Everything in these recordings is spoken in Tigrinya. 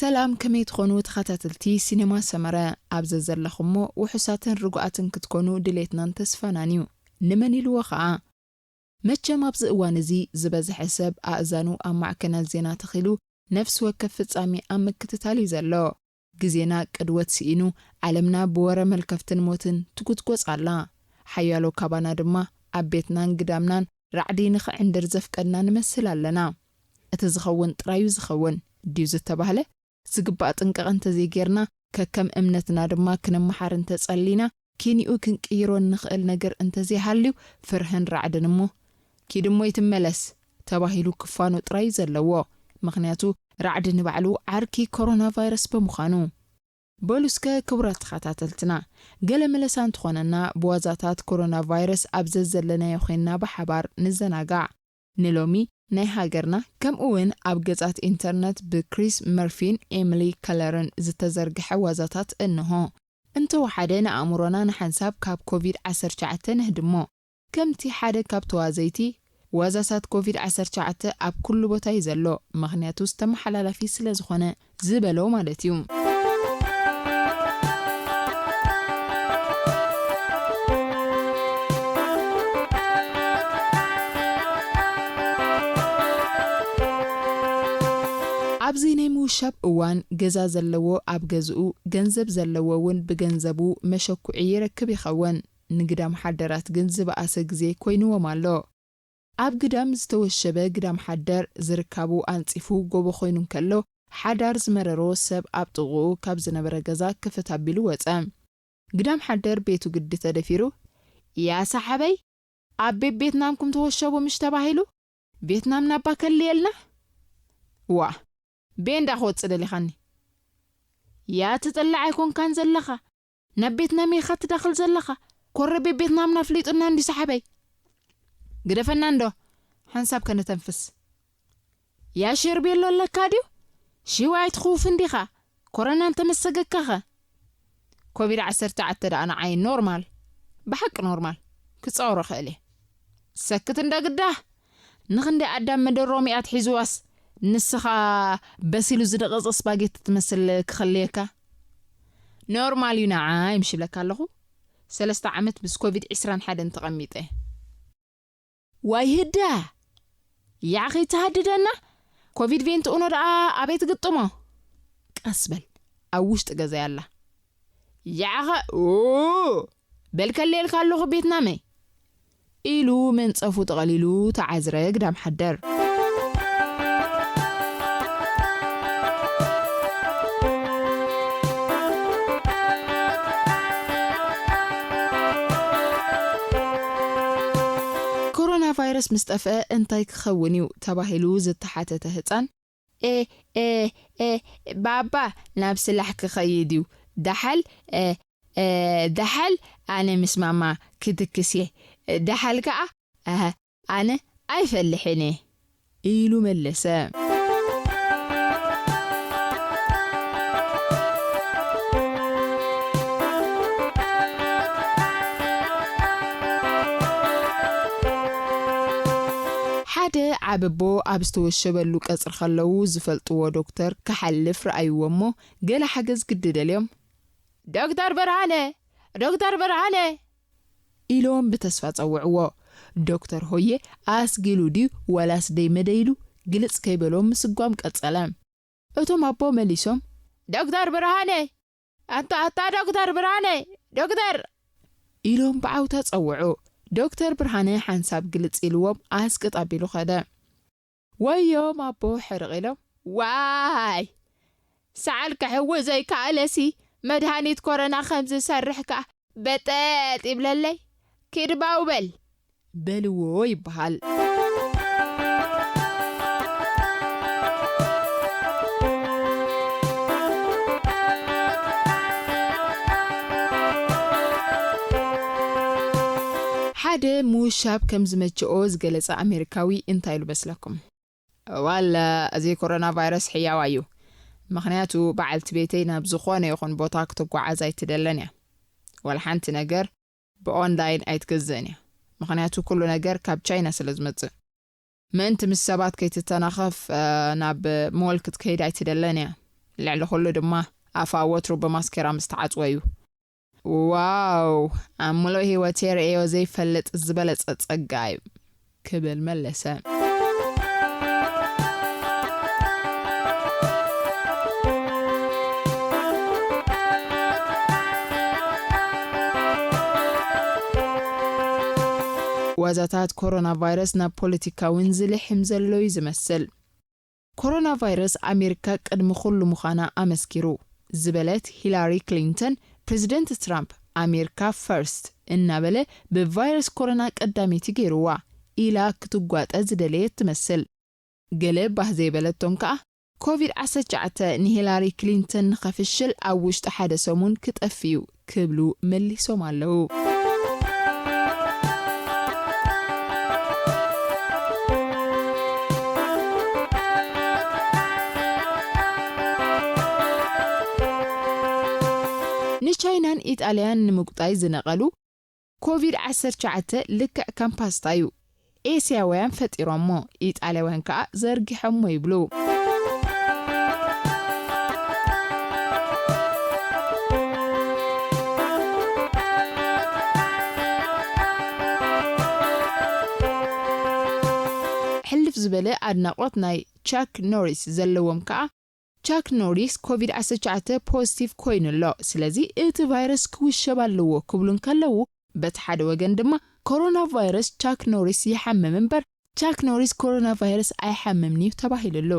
ሰላም፣ ከመይ ትኾኑ ተኸታተልቲ ሲኔማ ሰመረ? ኣብ ዘዘለኹሞ ውሑሳትን ርጉኣትን ክትኮኑ ድሌትናን ተስፋናን እዩ። ንመን ኢልዎ ኸኣ? መቸም ኣብዚ እዋን እዚ ዝበዝሐ ሰብ ኣእዛኑ ኣብ ማዕከናት ዜና ተኺሉ ነፍሲ ወከፍ ፍጻሜ ኣብ ምክትታል እዩ ዘሎ። ግዜና ቅድወት ስኢኑ፣ ዓለምና ብወረ መልከፍትን ሞትን ትጉትጎጽ ኣላ። ሓያሎ ካባና ድማ ኣብ ቤትናን ግዳምናን ራዕዲ ንኽዕንድር ዘፍቀድና ንመስል ኣለና። እቲ ዝኸውን ጥራዩ ዝኸውን ድዩ ዝተባህለ? ዝግባእ ጥንቃቐ እንተዘይጌርና፣ ከከም እምነትና ድማ ክነመሓር እንተጸሊና፣ ኪኒኡ ክንቅይሮ እንኽእል ነገር እንተዘይሃልዩ፣ ፍርህን ራዕድን እሞ፣ "ኪድ እሞ ይትመለስ" ተባሂሉ ክፋኖ ጥራይ እዩ ዘለዎ። ምኽንያቱ፣ ራዕዲ ንባዕሉ ዓርኪ ኮሮና ቫይረስ ብምዃኑ። በሉ እስከ ክቡራት ተኸታተልትና፣ ገለ መለሳ እንተኾነና፣ ብዋዛታት ኮሮና ቫይረስ ኣብ ዘዘለናዮ ኾይንና ብሓባር ንዘናጋዕ። ንሎሚ ናይ ሃገርና፣ ከምኡ እውን ኣብ ገጻት ኢንተርነት ብክሪስ መርፊን ኤሚሊ ከለርን ዝተዘርግሐ ዋዛታት እንሆ። እንተወሓደ ንኣእምሮና ንሓንሳብ ካብ ኮቪድ ዓሰርተ ትሽዓተ ነህድሞ። ከምቲ ሓደ ካብ ተዋዘይቲ፣ ዋዛታት ኮቪድ ዓሰርተ ትሽዓተ ኣብ ኩሉ ቦታ እዩ ዘሎ፣ ምኽንያቱ ዝተመሓላላፊ ስለ ዝኾነ ዝበሎ ማለት እዩ። ኣብዚ ናይ ምውሻብ እዋን፣ ገዛ ዘለዎ ኣብ ገዝኡ፣ ገንዘብ ዘለዎ እውን ብገንዘቡ መሸኩዒ ይረክብ ይኸውን። ንግዳም ሓደራት ግን ዝበኣሰ ግዜ ኮይንዎም ኣሎ። ኣብ ግዳም ዝተወሸበ ግዳም ሓደር ዝርካቡ ኣንጺፉ ጎቦ ኮይኑ እንከሎ፣ ሓዳር ዝመረሮ ሰብ ኣብ ጥቕኡ ካብ ዝነበረ ገዛ ክፍት ኣቢሉ ወጸ። ግዳም ሓደር ቤቱ ግዲ ተደፊሩ፣ "ያ ሰሓበይ፣ ኣብ ቤት ቬትናምኩም ተወሸቡ ምሽ ተባሂሉ? ቬትናም ናባ ከልየልና?" "ዋ፣ ቤንዳ ክወጽእ ደሊኻኒ?" "ያ ትጥላዕ ኣይኮንካን ዘለኻ፣ ናብ ቤትናም ኢኻ ትዳኽል ዘለኻ። ኮረ ቤት ቬትናምና ፍሊጡና እንዲ ሰሓበይ። ግደፈና እንዶ፣ ሓንሳብ ከነተንፍስ። ያ ሼርቤሎ ኣለካ ድዩ? ሽዋ ኣይትኽውፍ እንዲኻ፣ ኮረና እንተመሰገካኸ?" ኮቪድ ዓሰርተ ትሽዓተ ደኣ ንዓይ ኖርማል፣ ብሓቂ ኖርማል፣ ክጻወሮ ክእል እየ። ሰክት እንዳ ግዳ፣ ንኽንደይ ኣዳም መደሮሚ ኣትሒዝዋስ፣ ንስኻ በሲሉ ዝደቐጸ ስፓጌቲ ትመስል ክኸልየካ? ኖርማል እዩ ንዓይ፣ ምሽ ይብለካ ኣለኹ። ሰለስተ ዓመት ምስ ኮቪድ ዕስራን ሓደን ተቐሚጠ። ዋይ ህዳ! ያኸ ይትሃድደና? ኮቪድ ቬንቲ ኡኖ ደኣ ኣበይ ትግጥሞ? ቀስ በል፣ ኣብ ውሽጢ ገዛ ያላ። ያኸ፣ ኡ! በል ከልየልካ ኣለኹ ቤትናመይ። ኢሉ መንጸፉ ጠቐሊሉ ተዓዝረ ግዳም ሓደር። ኮሮና ቫይረስ ምስ ጠፍአ እንታይ ክኸውን እዩ ተባሂሉ ዝተሓተተ ህጻን፣ "ኤ፣ ኤ፣ ኤ፣ ባባ ናብ ስራሕ ክኸይድ እዩ። ዳሓል፣ ኤ፣ ኤ፣ ዳሓል ኣነ ምስ ማማ ክድክስ እየ። ዳሓል ከኣ፣ ኣሀ፣ ኣነ ኣይፈልሕን እየ" ኢሉ መለሰ። ሓደ ዓበቦ ኣብ ዝተወሸበሉ ቀጽሪ ከለዉ ዝፈልጥዎ ዶክተር ክሓልፍ ረኣይዎ እሞ፣ ገለ ሓገዝ ግዲ ደልዮም፣ "ዶክተር ብርሃነ! ዶክተር ብርሃነ!" ኢሎም ብተስፋ ጸውዕዎ። ዶክተር ሆየ ኣስጊሉ ድዩ ዋላስ ደይመደ ኢሉ ግልጽ ከይበሎም ምስጓም ቀጸለ። እቶም ኣቦ መሊሶም፣ "ዶክተር ብርሃነ! ኣታ፣ ኣታ ዶክተር ብርሃነ! ዶክተር!" ኢሎም ብዓውታ ጸውዑ። ዶክተር ብርሃነ ሓንሳብ ግልጽ ኢልዎም ኣስቅጥ ኣቢሉ ኸደ። ወዮም ኣቦ ሕርቕ ኢሎም፣ "ዋይ! ሰዓል ክሕውስ ዘይከኣለሲ መድሃኒት ኮረና ከም ዝሰርሕ ከኣ በጠጥ ይብለለይ። ኪድ ባው በል!" በልዎ ይበሃል። ሓደ ምውሻብ ከም ዝመቸኦ ዝገለጸ ኣሜሪካዊ እንታይ ኢሉ መስለኩም? "እዋለ፣ እዚ ኮሮና ቫይረስ ሕያዋ እዩ። ምኽንያቱ በዓልቲ ቤተይ ናብ ዝኾነ ይኹን ቦታ ክትጓዓዝ ኣይትደለን እያ። ዋላ ሓንቲ ነገር ብኦንላይን ኣይትገዝእን እያ። ምኽንያቱ ኩሉ ነገር ካብ ቻይና ስለ ዝመጽእ። ምእንቲ ምስ ሰባት ከይትተናኸፍ፣ እ፣ ናብ ሞል ክትከይድ ኣይትደለን እያ። ልዕሊ ኩሉ ድማ ኣፋ ወትሩ ብማስኬራ ምስ ተዓጽወ እዩ። "ዋው፣ ኣብ ምሉእ ህይወት የርእዮ ዘይፈልጥ ዝበለጸ ጸጋ እዩ" ክብል መለሰ። ዋዛታት ኮሮና ቫይረስ ናብ ፖለቲካ እውን ዝልሕም ዘሎ እዩ ዝመስል። ኮሮና ቫይረስ ኣሜሪካ ቅድሚ ኩሉ ምዃና ኣመስኪሩ ዝበለት ሂላሪ ክሊንተን፣ ፕሬዚደንት ትራምፕ ኣሜሪካ ፈርስት እናበለ ብቫይረስ ኮሮና ቀዳመይቲ ገይርዋ ኢላ ክትጓጠ ዝደለየት ትመስል። ገለ ባህ ዘይበለቶም ከኣ፣ ኮቪድ ዓሰርተ ትሽዓተ ንሂላሪ ክሊንተን ንኸፍሽል ኣብ ውሽጢ ሓደ ሰሙን ክጠፍእ እዩ ክብሉ መሊሶም ኣለዉ። ንቻይናን ኢጣልያን ንምጉጣይ ዝነቐሉ፣ ኮቪድ ዓሰርተ ትሽዓተ ልክዕ ከም ፓስታ እዩ። ኤስያውያን ፈጢሮሞ፣ ኢጣልያውያን ከኣ ዘርጊሖሞ ይብሉ። ሕልፍ ዝበለ ኣድናቖት ናይ ቻክ ኖሪስ ዘለዎም ከኣ፣ ቻክ ኖሪስ ኮቪድ ዓሰርተ ትሽዓተ ፖዚቲቭ ኮይኑ ኣሎ፣ ስለዚ እቲ ቫይረስ ክውሸብ ኣለዎ ክብሉ እንከለዉ፣ በቲ ሓደ ወገን ድማ፣ ኮሮና ቫይረስ ቻክ ኖሪስ ይሓምም እምበር፣ ቻክ ኖሪስ ኮሮና ቫይረስ ኣይሓምምን እዩ ተባሂሉ ኣሎ።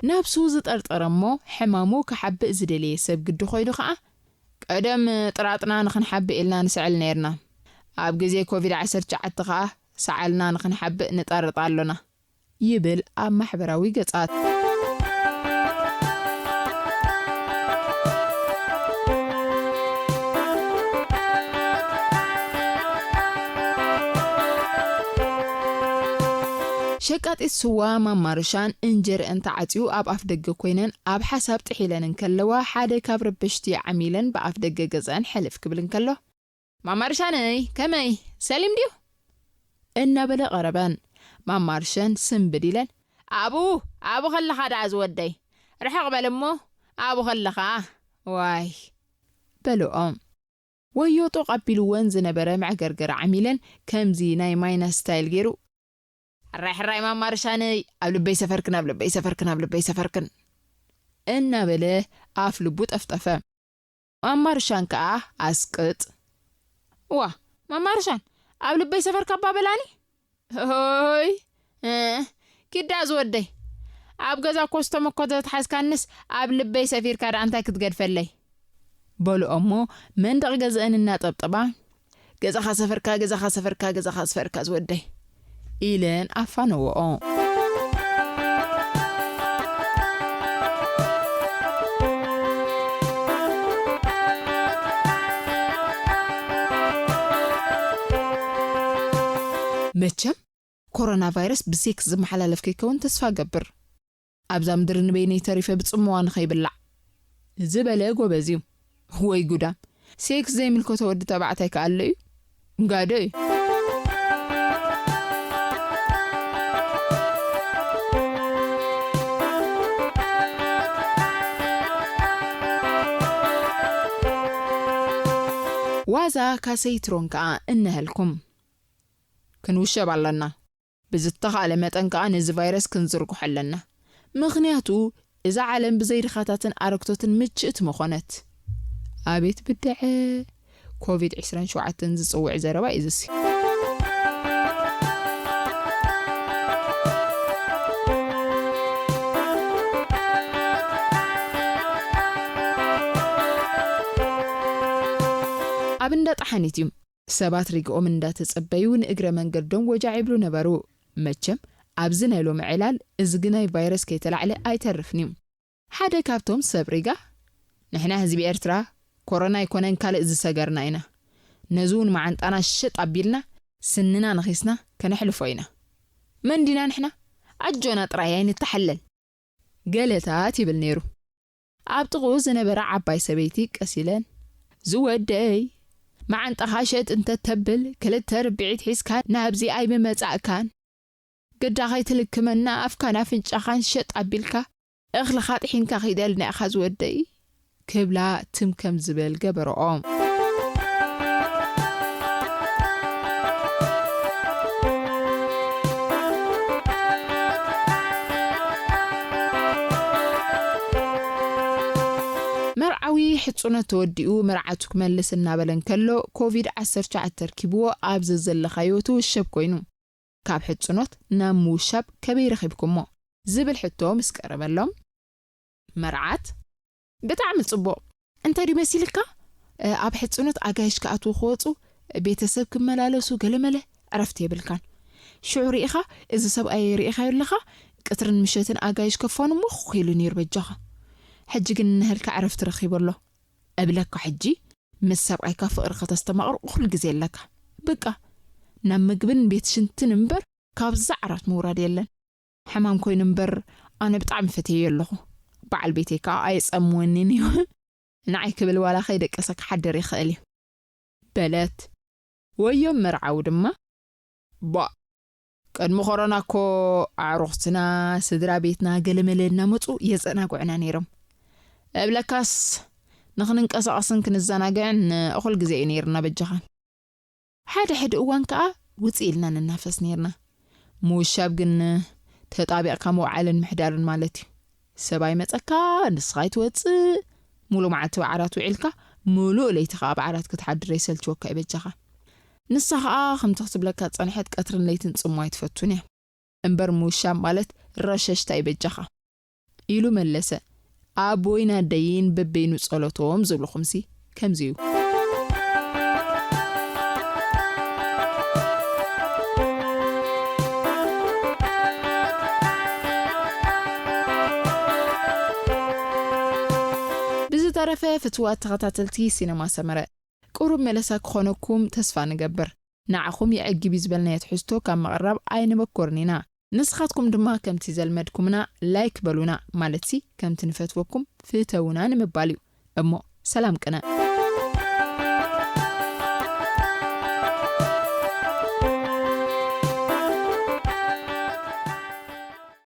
ነብሱ ዝጠርጠረ እሞ ሕማሙ ክሓብእ ዝደለየ ሰብ ግዲ ኮይኑ ከኣ፣ "ቀደም ጥራጥና ንኽንሓብእ ኢልና ንስዕል ነይርና። ኣብ ግዜ ኮቪድ ዓሰርተ ትሽዓተ ከኣ ሰዓልና ንኽንሓብእ ንጠርጥ ኣሎና" ይብል ኣብ ማሕበራዊ ገጻት። ሸቃጢት ስዋ ማማ ርሻን እንጀርአን ተዓጽዩ ኣብ ኣፍ ደገ ኮይነን ኣብ ሓሳብ ጥሒለን እንከለዋ፣ ሓደ ካብ ረበሽቲ ዓሚለን ብኣፍ ደገ ገዝአን ሕልፍ ክብል እንከሎ፣ "ማማ ርሻነይ፣ ከመይ? ሰሊም ድዩ?" እናበለ ቀረበን። ማማ ርሸን ስንብድ ኢለን፣ "ኣብኡ፣ ኣብኡ ከለኻ ደኣ ዝወደይ። ርሕቕ በል እሞ፣ ኣብኡ ከለኻ። ዋይ!" በልኦም። ወዮ ጦቕ ኣቢልወን ዝነበረ መዕገርገር ዓሚለን፣ ከምዚ ናይ ማይና ስታይል ገይሩ፣ "ሕራይ፣ ሕራይ፣ ማማ ርሻነይ፣ ኣብ ልበይ ሰፈርክን፣ ኣብ ልበይ ሰፈርክን፣ ኣብ ልበይ ሰፈርክን" እናበለ ኣፍ ልቡ ጠፍጠፈ። ማማ ርሻን ከኣ ኣስቅጥ። "እዋ፣ ማማ ርሻን፣ ኣብ ልበይ ሰፈርካ እባ በላኒ?" "ሆይ፣ እ፣ ኪዳ ዝወደይ፣ ኣብ ገዛ ኮስቶ መኮ ተትሓዝካንስ ኣብ ልበይ ሰፊርካ ደኣ እንታይ ክትገድፈለይ?" በልኦ እሞ መንደቕ ገዝአን እናጠብጠባ፣ "ገዛኻ ሰፈርካ፣ ገዛኻ ሰፈርካ፣ ገዛኻ ሰፈርካ ዝወደይ" ኢለን ኣፋነወኦ። መቸም ኮሮና ቫይረስ ብሴክስ ዝመሓላለፍ ከይከውን ተስፋ እገብር። ኣብዛ ምድሪ ንበይነይ ተሪፈ ብጽምዋ ንኸይብላዕ ዝበለ ጎበዝ እዩ። ወይ ጉዳም! ሴክስ ዘይምልከቶ ወዲ ተባዕታይ ከ ኣሎ እዩ? ጋዶ እዩ። ዋዛ ካሰይትሮን ከኣ እነሀልኩም። ክንውሸብ ኣለና። ብዝተኻእለ መጠን ከኣ ነዚ ቫይረስ ክንዝርግሖ ኣለና። ምኽንያቱ፣ እዛ ዓለም ብዘይ ድኻታትን ኣረግቶትን ምችእቲ ምኾነት። ኣቤት ብድዐ! ኮቪድ ዕስራን ሸውዓተን ዝጽውዕ ዘረባ እዩ ዝሲ። ኣብ እንዳ ጠሓኒት እዩ። ሰባት ሪግኦም እንዳተጸበዩ ንእግረ መንገዶም ወጃዕ ይብሉ ነበሩ። መቸም ኣብዚ ናይ ሎሚ ዕላል እዝጊ ናይ ቫይረስ ከይተላዕለ ኣይተርፍን እዩ። ሓደ ካብቶም ሰብ ሪጋ፣ "ንሕና ህዝቢ ኤርትራ ኮሮና ኣይኮነን ካልእ ዝሰገርና ኢና። ነዚ እውን መዓንጣና ሽጥ ኣቢልና ስንና ነኺስና ከነሕልፎ ኢና። መን ዲና ንሕና? ኣጆና ጥራይ ኣይንተሓለል" ገለታት ይብል ነይሩ። ኣብ ጥቕኡ ዝነበራ ዓባይ ሰበይቲ ቀስ ኢለን፣ ዝወደይ፣ መዓንጣኻ ሸጥ እንተተብል፣ ክልተ ርብዒት ሒዝካ ናብዚ ኣይምመጻእካን። ግዳ ከይትልክመና ኣፍካን ኣፍንጫኻን ሸጥ ኣቢልካ፣ እኽልኻ ጥሒንካ ኺደልና ኢኻ ዝወደይ፣ ክብላ ትም ከም ዝበል ገበረኦ። መርዓዊ ሕጹነት ተወዲኡ መርዓቱ ክመልስ እናበለ እንከሎ፣ ኮቪድ ዓሰርተ ትሽዓተ ኣርኪብዎ ኣብ ዘዘለኻዮ ትውሸብ ኮይኑ። ካብ ሕጹኖት ናብ ምውሻብ ከበይ ረኺብኩሞ? ዝብል ሕቶ ምስ ቀረበሎም፣ መርዓት፣ ብጣዕሚ ጽቡቕ። እንታይ ድዩ መሲልካ? እ፣ ኣብ ሕጹኖት ኣጋይሽ ክኣትዉ ክወጹ፣ ቤተሰብ ክመላለሱ ገለመለ ዕረፍቲ የብልካን። ሽዑ ርኢኻ፣ እዚ ሰብኣይ ርኢኻዮ ኣለኻ? ቅትርን ምሸትን ኣጋይሽ ከፋኑ ሞኽ ኢሉ ነይሩ በጃኻ። ሕጂ ግን ንነህልካ ዕረፍቲ ረኺቡ ኣሎ። እብለካ ሕጂ፣ ምስ ሰብኣይካ ፍቕሪ ከተስተማቕር ኩሉ ግዜ ኣለካ። በቃ፣ ናብ ምግብን ቤት ሽንትን እምበር ካብዛ ዓራት ምውራድ የለን። ሕማም ኮይኑ እምበር ኣነ ብጣዕሚ ፈትየዮ ኣለኹ። በዓል ቤተይ ከኣ ኣየጸምወንን እዩ። ንዓይ ክብል ዋላ ከይደቀሰ ክሓድር ይኽእል እዩ። በለት። ወዮም መርዓዊ ድማ፣ ባእ፣ ቅድሚ ኮሮና እኮ ኣዕሩኽትና፣ ስድራ ቤትና ገለመለ እናመጹ የዘናግዑና ነይሮም። እብለካስ ንኽንንቀሳቐስን ክንዘናግዕን እኹል ግዜ እዩ ነይርና በጃኻ። ሓደ ሓደ እዋን ከኣ ውጽእ ኢልና ንናፈስ ነይርና። ምውሻብ ግን ተጣቢቕካ ምውዓልን ምሕዳርን ማለት እዩ። ሰብ ኣይመጸካ፣ ንስኻ ኣይትወጽእ፣ ሙሉእ መዓልቲ ኣብ ዓራት ውዒልካ፣ ሙሉእ ለይቲ ከኣ ኣብ ዓራት ክትሓድር የሰልችወካ እዩ በጃኻ። ንሳ ከኣ ከምቲ ክትብለካ ዝጸንሐት ቀትርን ለይትን ጽምዋ ኣይትፈቱን እያ። እምበር ምውሻብ ማለት ረሸሽታ እዩ በጃኻ። ኢሉ መለሰ። ኣቦይን ኣደይን በበይኑ ጸሎቶም ዝብልኹምሲ ከምዚ እዩ። ብዝተረፈ ፍትዋት ተኸታተልቲ ሲነማ ሰመረ፣ ቅሩብ መለሳ ክኾነኩም ተስፋ ንገብር። ንዓኹም የዕግብ እዩ ዝበልናዮ ትሕዝቶ ካብ ምቕራብ ኣይንበኮርን ኢና። ንስኻትኩም ድማ ከምቲ ዘልመድኩምና ላይክ በሉና፣ ማለትሲ ከምቲ ንፈትወኩም ፍተውና ንምባል እዩ። እሞ ሰላም ቅነ።